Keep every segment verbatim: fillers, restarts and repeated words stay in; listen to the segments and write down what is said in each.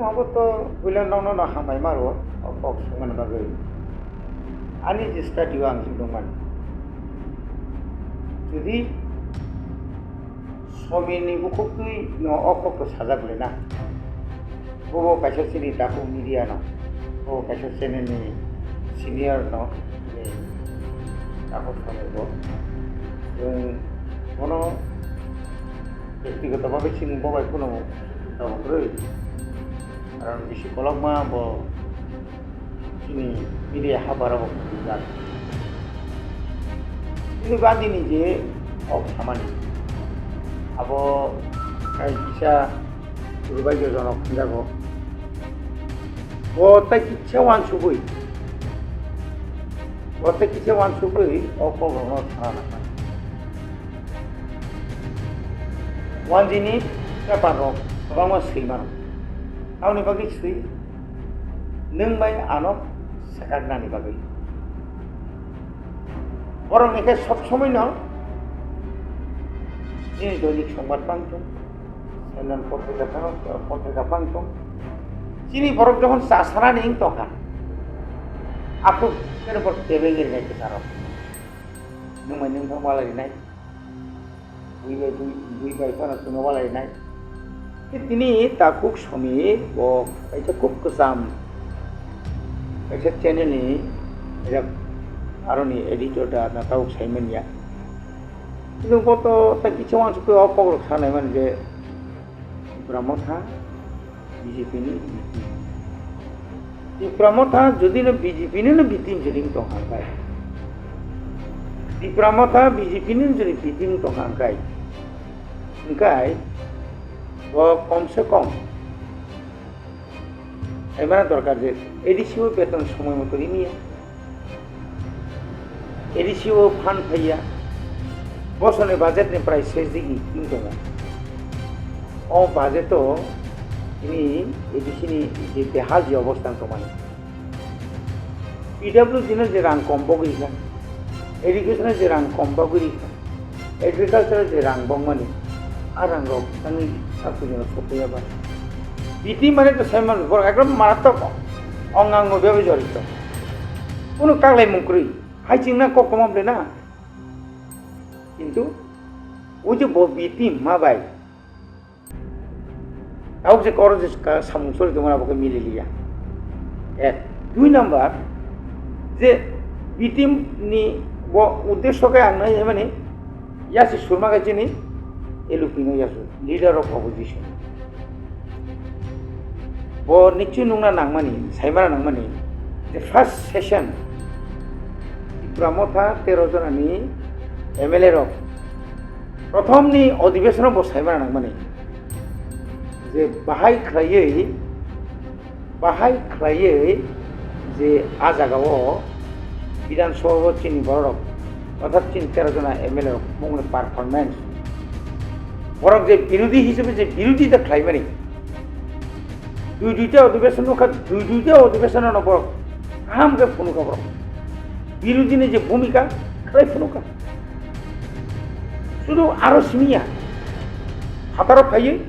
Abo to puila nokno no hambai ma rwo, o kok swngmani bagwi. Ani je study o ang swngmani. Jodi Somirni bukhuk twi no o kok to sajak le na. Bobo kaisa chini takhuk media no. Bobo kaisa channel ni senior no. Ni takhuk Somir bo. Chwng bono byaktigoto bhabe chini bo bai kheno tabuk kwrwi. Karon bisi kolokma bo chini media habaro bo khukjak. Chini bandini je kok samani. Abo kai kisa durbaigyojonok hinjago. Bo tai kisa wansugwi. Bo tai kisa wansugwi o kokrokno sana nangmani. Wanjini paper rok kwbangma swi mano. Aboni bagwi swi nwng bai ano swkaknani bagwi. Borokni khe sob somoi no nini doinik songbat pang thung, Saiman potrika phano, potrika phano tong. Chini borok jokhon cha sanani wng tongkha, aphuru khe borok tebeng rinai kwcharo. Nwng bai nwng thang walai rinai. Bui bai bui, bui bai phano chwngno walai rinai. Khe tini takhuk Somir bo kaisa khub kwcham kaisa channel ni kaisa aroni editor da na tabuk sai manya. Kintu bo to tai kisa wansuk o kokrok sanai mani je Tipra Motha B J P ni B T. Tipra Motha jodi no B J P ni no B T M jodi tong hangkai. Tipra Motha B J P ni jodi B T M tong hangkai. Hingkai bo kom se kom Saimana dorkar je A D C o beton somoi moto rimiya, A D C o phan phaiya, bosoni budget ni prai ses digi tin tongo. O budget o ini A D C ni je behal je obostha tongmani. P W D no je rang kom bogwi kha, education o je rang kom bogwi kha, agriculture je rang bongmani, a rang rok thangwi sakhuino sokya ba. B T mane to sai mano borok ekdom maratok ongang no bebai jorito. Kuno kaglai mung kwrwi, hai chingna kok komam le na. Kintu o je bo B T ma bai. Tabuk je koro je ka-, samung choli tongmani abo khe mililiya. Ek. Dui number, je B T M ni bo uddesho khe ang nai mani yasi surma khe chini L U P no yasu, Leader of Opposition. Bo nichu nungna nangmani, saimana nangmani, je first session Tipra Motha tero jona ni M L A rok prothom ni odhibeshon o bo saimana nangmani. Je bahai khlaiwi, bahai khlaiwi je a jaga o Bidhan Sabha o chini borok rok, orthat chini tero jona M L A rok mungni performance, borok je birodhi hisabe je birodhita khlaimani, dui duita odhibeshon nokha, dui duita odhibeshon no borok kaham khe phunukha borok, birodhi ni je bhumika khlai phunukha. Sudu aro simiya. Phataro phaiwi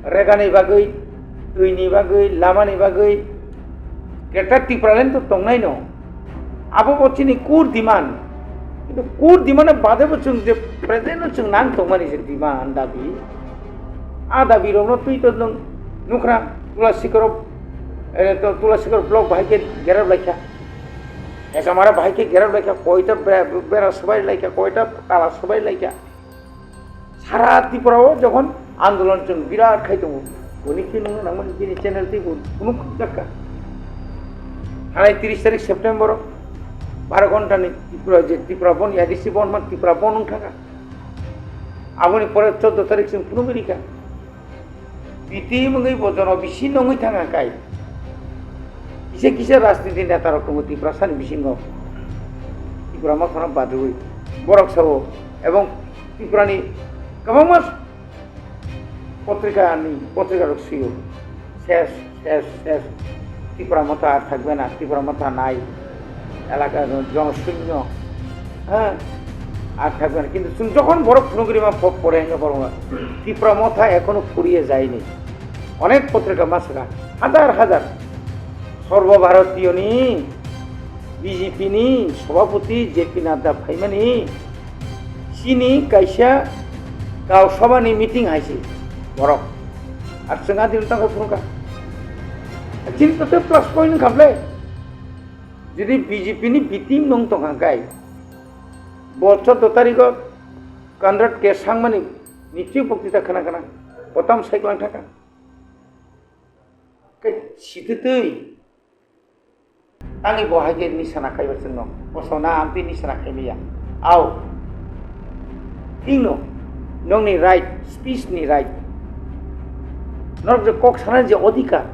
regani bagwi, twini bagwi, lamani bagwi, Greater Tipraland to tongnaino. Abo bo chini core demand. Kintu core demand bade bo chwng je present no chwng nang tongmani je demand dabi. A dabi rokno twi to nwng nukra Tulasikoro, eh, to Tulasikoro block bahai khe gerab laikha. Ekamara bahai khe gerab laikha, koita bera, bera swbai laikha, koita tala swbai laikha. Sara Tripura o jokhon andolon chwng birat khai tongo, boni khe nungno nangmani bini channel tei bo phunuk jakha. Thanai tris tarik September o baro ghonta ni Tripura je Tripura bon, A D C bon man Tripura bon wng thangkha. Aboni pore choddo tarik chwng phunugwi rikha. Biti wngwi bo jono bisi nongwi thangkha kai. Kisa kisa rajniti neta rok tongo Tiprasa ni bisingo. Tipra Mothano badrwi borok sao ebong Tripura ni kwbangma potrika ni potrika rok sio. Ses, ses, ses. Tipra Motha ar thakbe na, Tipra Motha nai. Elaka jon-, jonosunyo. Ha? Ar thakbe na. Kintu chwng jokhon borok phunugwi rima po-, pore hwnyo borok no. Tipra Motha ekhono phuriye jayni. Onek potrika ma saka, hajar hajar. Sorbo Bharatiyo ni B J P ni sobhapoti J P Nadda phaimani chini kaisa Gaon Sabha ni meeting hai se borok. Ar chwng adin tang phunukha. Chini to plus point wngkha ble. Jodi B J P ni B team nung tongkha kai, bo chordo tarikh o Conrad K Sangma ni nichwi boktita khna khna, bo tam sai kwlang thangkha. Khe sititwi tangwi bo hai khe nisa na khaiba chwngno. Bosona amtwi nisa na khaimaya. Au. Thikno, nokni right, speech ni right. Norok je kok sana je odhikar.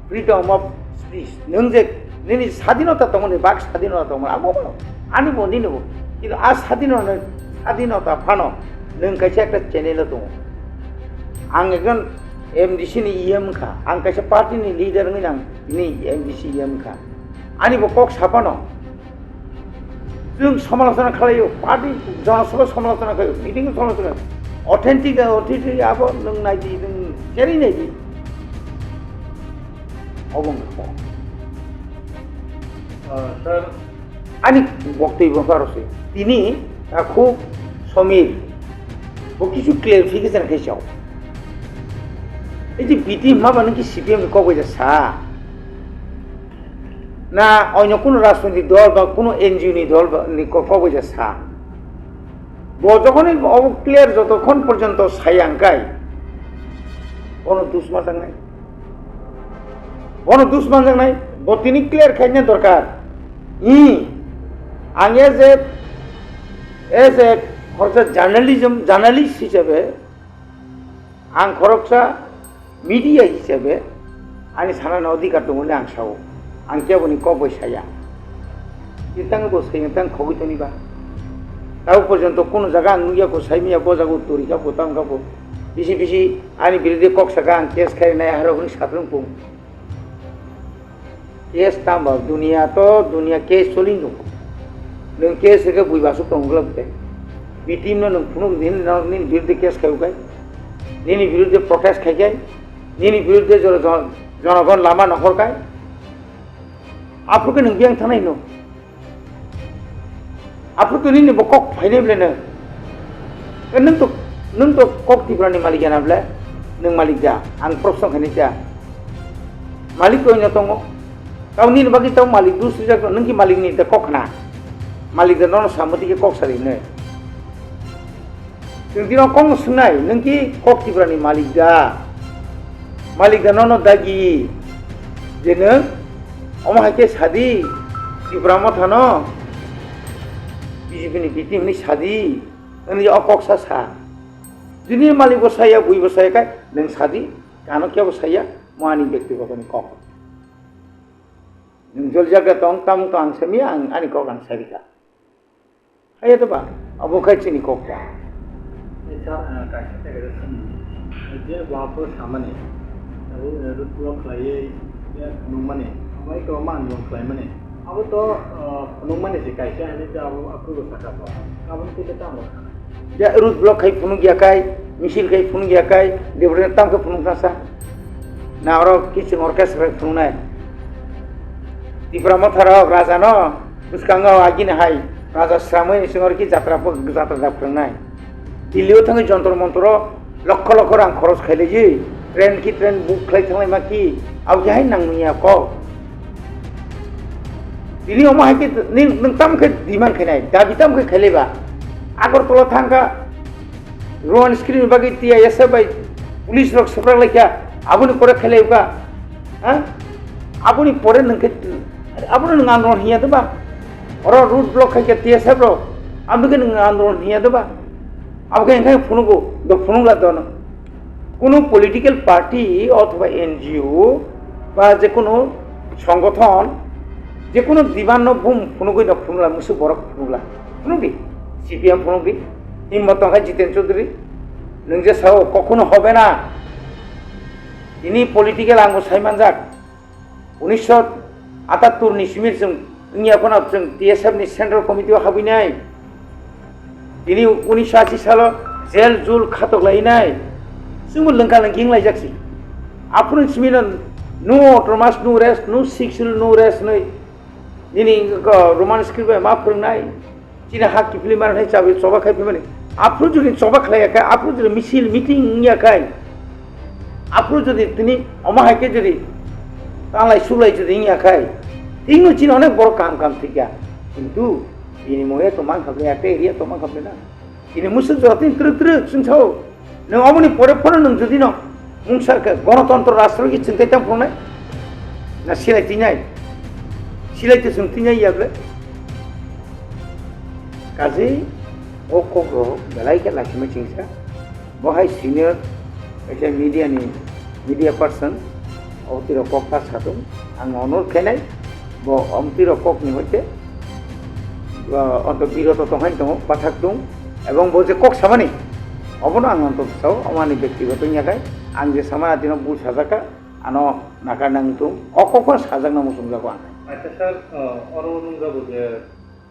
Freedom of speech. Nwng je nini sadinota tongmani, bak sadinota tongmani, amo bo, ani bo, nini bo. Kintu a sadinota, sadinota phano nwng kaisa ekta channel o tongo. Ang ekjon M D C ni E M wngkha, ang kaisa party ni leader wngwi nang ni M D C E M wngkha. Ani bo kok saphano. Chwng somalochona khlaio, party jonosabha somalochona khlaio, meeting somalochona. Authentic, authentic abo nwng naidi, nwng cherwi naidi. Obo wngkha. Ah, sir. Ani boktoi bo karo se. Tini, ah, khub Somir. Bo kisu clarification khai chao. Ei je B T hwnma ba nokhe C P M ni kok bai ja sa. Na onyo kuno rajnoitik dol ba kuno N G O ni dol ba ni kok, kok bai ja sa. Bo jokhonwi obo clear jotokhon porjonto saya hwnkhai, bono dus manjaknai. Bono dus manjaknai, bo tini clear khaina dorkar. I, ang as a, as a khoroksa journalism, journalist hisabe, ang khoroksa media hisabe ani sanani odhikar tongo hwnwi ang sao. Ang keboni kok bai saya. Tini tang bo sai tang khogwi toni ba. Tabo porjonto kuno jaga ang nukya ko, saimaya, bo jaga turi kha bo, tamo kha bo. Bisi bisi ani birude kok saka ang case khai nai haro hwnwi satrung pung. Case tamba duniya to duniya case choli nuk. Nwng case ke bui basuk tong glak de. B T no nwng phunuk din no nini birude case khai ukai. Nini birude protest khai kai. Nini birude jor-, jon-, jonogon lama nokhor kai. Aphuru ke nwng biyang thanai no. Aphuru to nini bo kok phainai ble nwng. E nwng to, nwng to kok Tripura ni malik ya na ble? Nwng malik da, ang proshno khainai da. Malik to oino tongo. Tamo nini bagwi tamo malik dus rijak, nwng ki malik ni da kok khna. Malik da nono samwtwi khe kok sari hwnwi. Chwng tino kok swngnai, nwng ki kok Tripura ni malik da? Malik da nono dagi je nwng omo hai khe sadi Tripura Motha no B J P ni B T hwnwi sadi, nwng je o kok sa sa. Juni malik bo saya, bui bo saya khai nwng sadi, kano khe bo saya, mo ani bektigoto ni kok. Nwng jol jaga tong, tamo to ang samiya, ang ani kok ang sarika. Haiya to ba, abo khai chini kok ta. Sir, ah, kaisa tei kaisa simi. Je wapo samani, abo, eh, rut block khlaiwi, je phunukmani, abo ito man block khlaimani. Abo to, ah, phunukmani se kaisa hwnwi je abo aphuru saka bo. Abo tei tamo. Je road block khai phunuk ya kai, misil khai phunuk ya kai, Debrina tam khe phunuk nasa. Na oro kiching orchestra phunuknai. Tipra Motha rok raja no bwskango agini hai raja sramwi sing oro ki jatra po-, jatra da phunuknai. Delhi o thangwi Jantar Mantar o lokho lokho rang khoros khailaiwi train ki train book khlai thanglaima ki abo khe hai nang nungya kok. Tini omo hai khe nwng, nwng tamo khe demand khainai, dabi tamo khe khailaiba? Agartala thangkha, Rowan screen bagwi T I S F bai police rok swprak laikha, aboni pore khailaiwkha, ha? Aboni pore nwng khe, abono nwng andolon hiya de ba? Oro road block khaikha T S F rok, aboni khe nwng andolon hiya de ba? Abo khe enkhai phunugo, do phunugla dono. Kunu political party othoba N G O ba je kunu songothon, je kunu demand no bum phunugwi no phunugla, musu borok phunugla. Phunugdi, C P M phunugdi, himmat tongkha Jiten Chaudhary, nwng je sao kokhuno hobe na. Tini political ang bo sai manjak. Unisho atattur ni simi chwng wngya phano chwng T S F ni Central Committee o habwi nai. Tini unisho ashi salo jail jul khatok lai nai. Chwngbo lwngka lwngki wnglaijak si. Aphuru simi no, no autonomous, no rest, no sixth schedule, no rest hinwi. Nini wngkha Roman script bai ma phwrwngnai. Chini ha kiphilwi mani hai chabi choba khai phimani. Aphuru jodi choba khlai ya khai, aphuru jodi misil meeting wng ya khai. Aphuru jodi tini omo hai khe jodi tanglai suglai jodi wng ya khai. Tini chini onek borok kam kam thik ya. Kintu bini moya to man khaplai ya, tei area to man khaplai na. Ini musu jora tin truk truk sung sao. Nung omoni pore phone nung jodi no mungsa khe gonotontro rastro ki chingtai tang phunai. Na silai tinai. Silai te sung tinai ya ble. Kazi o kok ro belai khe laisima chingsa. Bo hai senior kaisa media ni media person, o tiro kok ta satung, ang onur khenai, bo om tiro kok ni hoite, ah, onto biroto tongkhai tongo, pathak tung, ebong bo je kok samani, obono ang onto sao, amani bektigoto wngya khai, ang je sama atino bul sajaka, ano naka nang tung, o kok phano sajak nang muchung jago ang. Acha sir, ah, oro nung jago je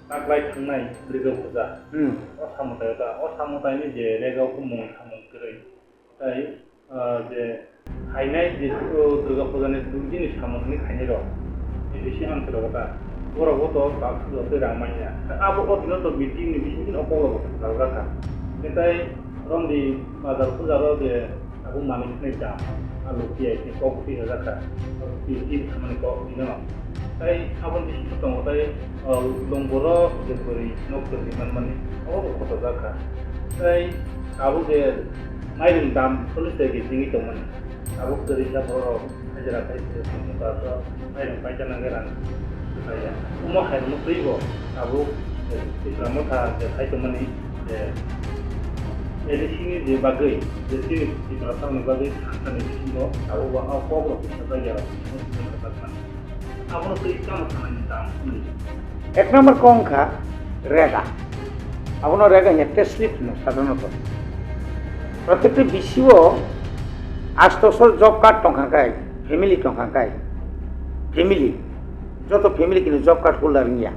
taklai thangnai Durga Puja, Hmm. O samutai ta, o samutai ni je rega o mung samung kwrwi, Tai, ah, je khainai je, o, Durga Puja ni dui din ni samung ni khainai rok. Ni bisi ang se rok ta. Borok bo to tak sudo tei rang manya. Abo o dino to meeting ni bisi din o kok rok rok rok kha. Ni tai romdi bazar puja ro je abo manwi khnai ta. Alu piyaj ni kok ti rok kha. Ti ti samani kok dino. Tai abo bisi tongo tai, o, longborok je kwrwi nok kwrwi manmani. Abo bo kotor jak kha. Tai abo je Mairum dam chollish taka chini tongmani. Abo kwrwi kha borok hajira khai se sini ba so mairum paita nangwi rang kaya. Omo hai omo twi bo abo Tipra Motha je khai tongmani je A D C ni je bagwi je chini Tipra Motha ni bagwi sakani bisingo abo bo kok rok kisa jagao. Abono twi tamo sanani tamo hwnwi. Ek number kok wngkha rega. Abono rega hiya pay slip hwno sadharonoto. Protekti B C O astoso job card tongkha kai, family tongkha kai, family, joto family kini job card holder wngya.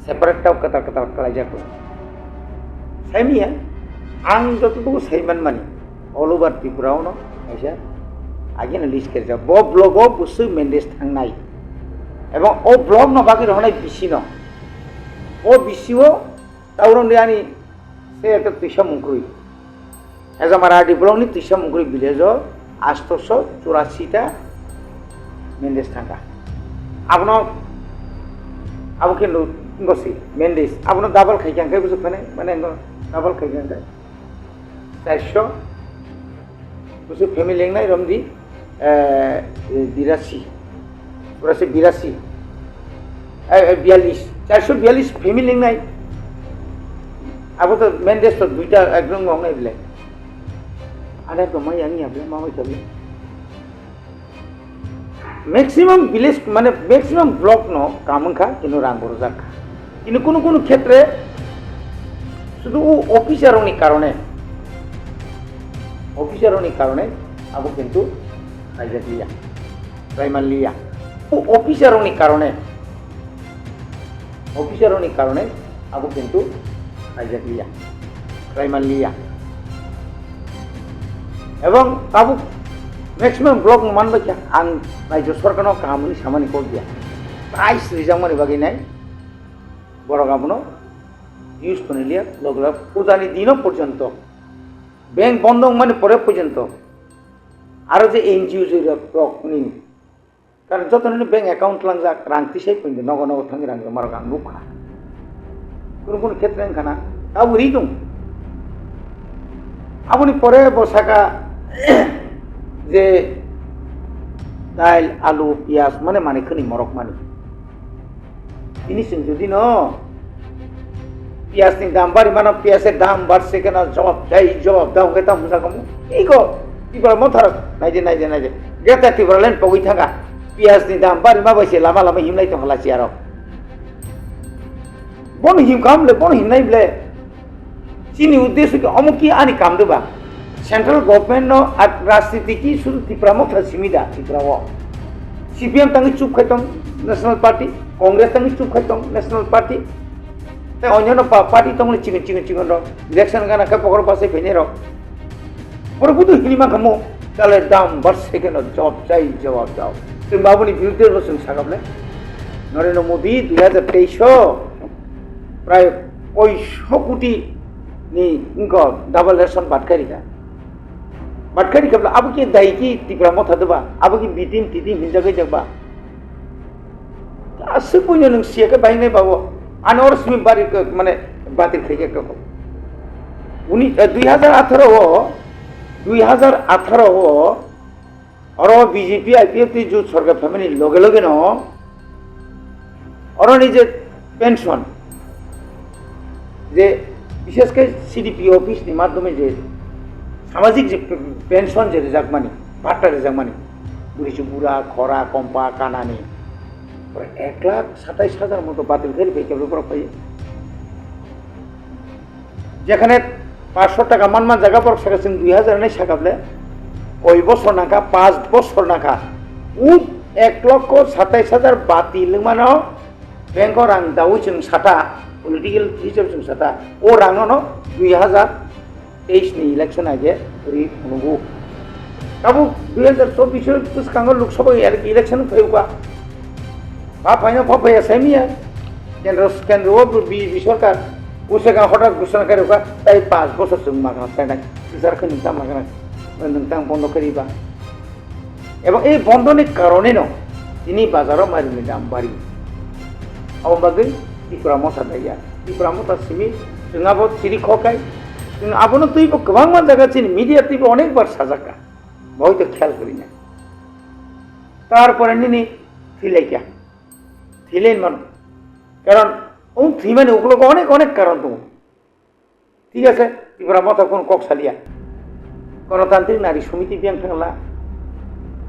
Separate tau kwtal kwtal khlaijak. Saimanya, ang jototobo saimanmani. All over Tripura ono kaisa agini list khaijak. Bo block o bwswk Mendes thangnai. Ebong o block no bagwi rohornai B C no. O B C o taurong de ani se ekta twisa mungkrwi. Hejamara R D block ni twisa mungkrwi village o astoso churasi ta Mendes thangkha. Abono abo khe no ngosi Mendes. Abono double khaikha hwnkhe bwswk phane mane double khaikha hwnkhe. Charso, kusu family lengnai romdi, eh, birasi, pura se birasi, eh, eh, biyalis, charso biyalis family lengnai. Abo to Mendes to duita ekdom ngongnai bile. Ada to mai yang ya bile, mamai to bile. Maximum village, mane maximum block no kam wngkha, kino rang borojak kha. Kino kunu kunu khetre sudu o officer rokni karone, officer rokni karone abo kintu khaijak liya, khlaiman liya. O officer rokni karone, officer rokni karone abo kintu khaijak liya, khlaiman liya. Ebong tabuk maximum block no manbai kha, ang rajyo sorkar no kaham hwnwi samani kok ya. Price rijakmani bagwi nai borok abono use khwnwi liya, log log pujani dino porjonto, bank bondo wngmani pore porjonto, aro je N G O rok, rokni Karon joto nini bank account langjak, rang tisai pon di, nogo nogo thangwi rang rwma rok ang nukha. Kunu kunu khetre wngkha na, tabuk ri tong. Aboni pore bo saka je dail, alu, piyaj mane manwi khwnwi morok mani. Tini chwng jodi no Piyaj ni dam bari mano, piyaj ni dam bar se kena jawab dai, jawab da hwnkhe tamo hwnjakha mo. Iko, Tipra Motha rok, naidi, naidi, naidi. Greater Tipraland pogwi thangkha. Piyaj ni dam bari ma bai se lama lama himlai tongkha lachi arok. Bono himkha ham le, bono himnai ble. Chini uddesho ki omo ki ani kam de ba. Central government no at rajniti ki sudu Tipra Motha simi da Tripura o. C P M tangwi chup khai tong National Party, Congress tangwi chup khai tong National Party. Tei onyono pa-, party tongmani chikon chikon chikon rok. Election gana khe pokoro pasai phainai rok. Borok budu hini mankha mo, tale dam bar second o jawab chai, jawab dao. Tei babuni birudde bo chwng sakable. Narendra Modi dui hazar teis o prai koiso koti ni wngkha double ration batkari kha. Batkari kha bwle abo khe dai khe Tipra Motha de ba, abo khe B T M T T M hinjak jak ba. Aswk buino nwng siya khe bahai nai bawo. Ani oro simi bari khe mane batil khai khe kok. Uni, eh, dui hazar atharo o, dui hazar atharo o, oro B J P I P F T jut sorkar phaimani loge loge no, oroni je pension, je bishesh khe C D P office ni madhyome je samajik je pe-, pension je rijakmani, bhatta rijakmani, buri chubura, khora, kompa, kanani, pura ek lakh satais hajar moto batil khe ripai khe borok phai. Jekhane paanch sho taka man man jaga borok saka chwng dui hazar hinwi saka ble, koi bosor nangkha, paanch bosor nangkha, u ek lokho satais hajar batil wngmano, bank o rang dawi chwng sata, political hisabe chwng sata, o rang no dui hazar teis ni election age ri phunukgo. Tabuk dui hazar chobbish o bwskango Lok Sabha ele-, election phaiukha. Ba phaino pha phaiya saimiya. Kendro, kendro o B J P sorkar. Bwskango hotak ghosona khairokha, tai paanch bosor chwng magna chainai. Swchar khe nwng tang magna, nwng tang bondo kariba. Ebong ei bondoni karoneno tini bazaro mairokni dam bari. Aboni bagwi Tipra Motha daiya. Tipra Motha simi chwng abo chiri khokai. Chwng abono twibo kwbangma jaga chini media twibo onekbar sajakka. Bo hoito khel kwrwinai. Tarpore nini thwilaikha. Thwilaimano. Karon o thwimani uklogo onek onek karon tongo. Thik ase, Tipra Motha kono kok saliya. Ganatantrik Nari Samiti biyang thangla.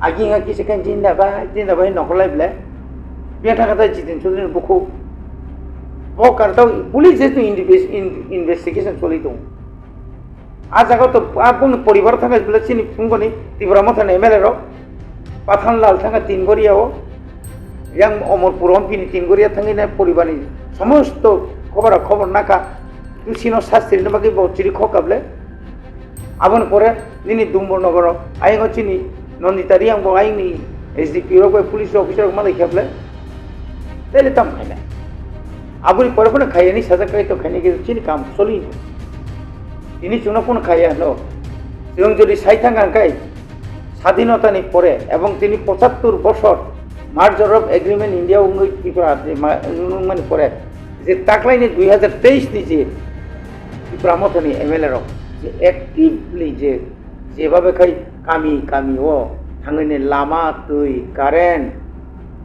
Agi wngkha kisa khe jinda bai, jinda bai nokol lai ble. Biyang thangkha tei Jitin Chaudhary ni bukhuk. Bo kartao police jehetu inves-, in-, investigation choli tongo. A jaga to a bongni poribar thangkha bole chini phunukgo ni Tipra Motha ni M L A rok. Pathan Lal thangkha Tingoria o. Yang Omorpur o bini Tingoria thangwi na poribar ni somosto khobor khobor nakha. Dusino sastri no bagwi bo chiri khokable. Aboni pore nini Dumbarnagar o ayang o chini Nandita Reang bo ayang ni S D P rok bai police officer rok malai kheble. Tele tam khaina. Aboni pore phano khayani sajak kai to khaini khe chini kam choli. Tini chwngno phano khaya no. Chwng jodi sai thang ang kai, Sadhinotani pore ebong tini pochattor bosor Merger of Agreement India wngwi Tripura je ma-, wngmani pore je taklaini dui hazar teis ni je Tipra Mothani M L A rok je actively je, jebabe khai kami kami o thangwini lama, twi, current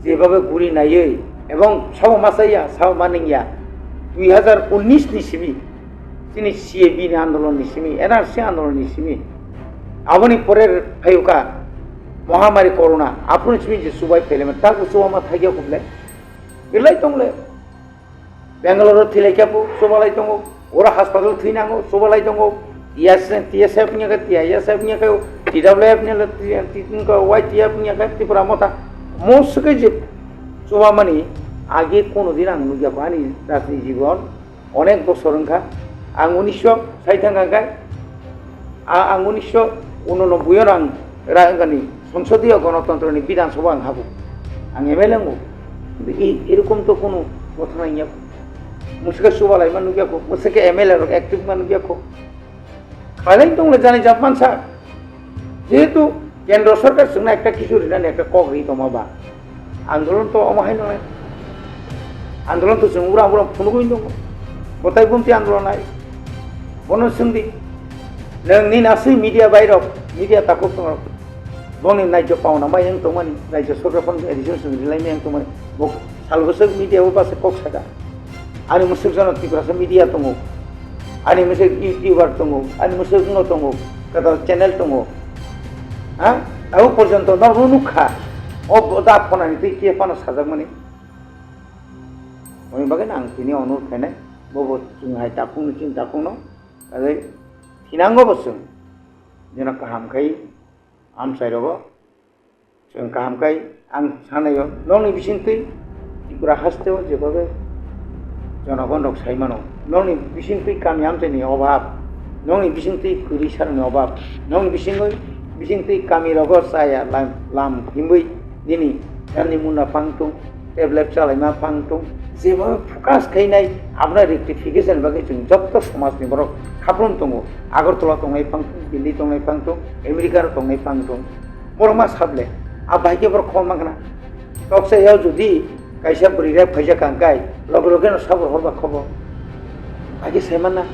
jebabe guri naiwi ebong sabo masaya, sabo maningya dui hazar unnis ni simi chini C A B ni andolon ni simi, N R C andolon ni simi. Aboni pore phaiuka mohamari corona, aphuru simi je subai phailema, taku chubama thaiya kuble. Belai tongle. Bangalore thilai khe bo chubalai tongo. Ora hospital thwi nango, chubalai tongo. T S, T S F ni khe, T I S F ni khe, T W F ni khe, Y T F ni khe, Tripura Motha. Moswkhe je chubamani age kono din ang nukya ani rajni jibon. Onek bosor wngkha. Ang unisho sai thangkha khe, a-, ang unisho unonobboi o ang ra-, wngkani Songsodiyo Gonotontro ni Bidhan Sabha ang habu. Ang M L A wngo. Kintu i-, erokom to kono ghotona wngya kho. Mwswkhe chubalaima nukya kho, mwswkhe M L A rok active ma nukya kho. Khailai tongla jani jat mansa. Jehetu kendro sorkar chwngno ekta kisu rinani ekta kok ri tongma ba, andolon to omo hai nongnai. Andolon to chwng ura ura phunugwi tongo. Kotai bumti andolon hai. Bono swngdi. Nwng nini aswk media bairok, media takhuk tongrok. Bongni naijak pauna bai wng tongmani, naijak sorkar phano education rilai wng tongmani. Bo Salbwswk media o basa kok saka. Ani mwswk jano Tiprasa media tongo. Ani mwswk YouTuber tongo. Ani mwswk no tongo. Kwtal channel tongo. Ha? Abo porjonto no rw nukha. O da phonani twi khe phano sajakmani. Oni bagwi ang tini onurod khainai. Bobo chwng hai takhukno chini takhukno. Thinango bo chwng. Jeno kaham khai amchai rogo. Chwng kaham khai ang sanaio, nokni bisingtwi Tripura hasteo jebobe jonogon rok sai mano, nokni bisingtwi kami amchaini obhab, Nokni bisingtwi kwrwi sarokni obab, nokni bisingwi, bisingtwi kamirogo chaya lam, lam himwi nini rani muna phang tung, tablet chalaima phang tung, jeba focus khainai abono rectification bagwi chwng jotto somajni borok khaprum tongo. Agartala tongnai phang tung, Delhi tongnai phang tung, America tongnai phang tung, borok ma sable, a bai khe borok khobor mankha na. Toksa yao jodi kaisa bwrwi rek phaijak kang kai, loge loge no sabor horba khobo. Agi sai manna.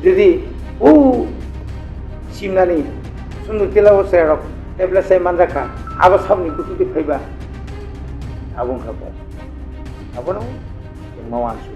Jodi o simnani sunduk tila o chwrai rok tebla sai manjak kha, abo sabni bukhuk twi phaiba. Abo wngkha bo. Abono chwng ma uansuk.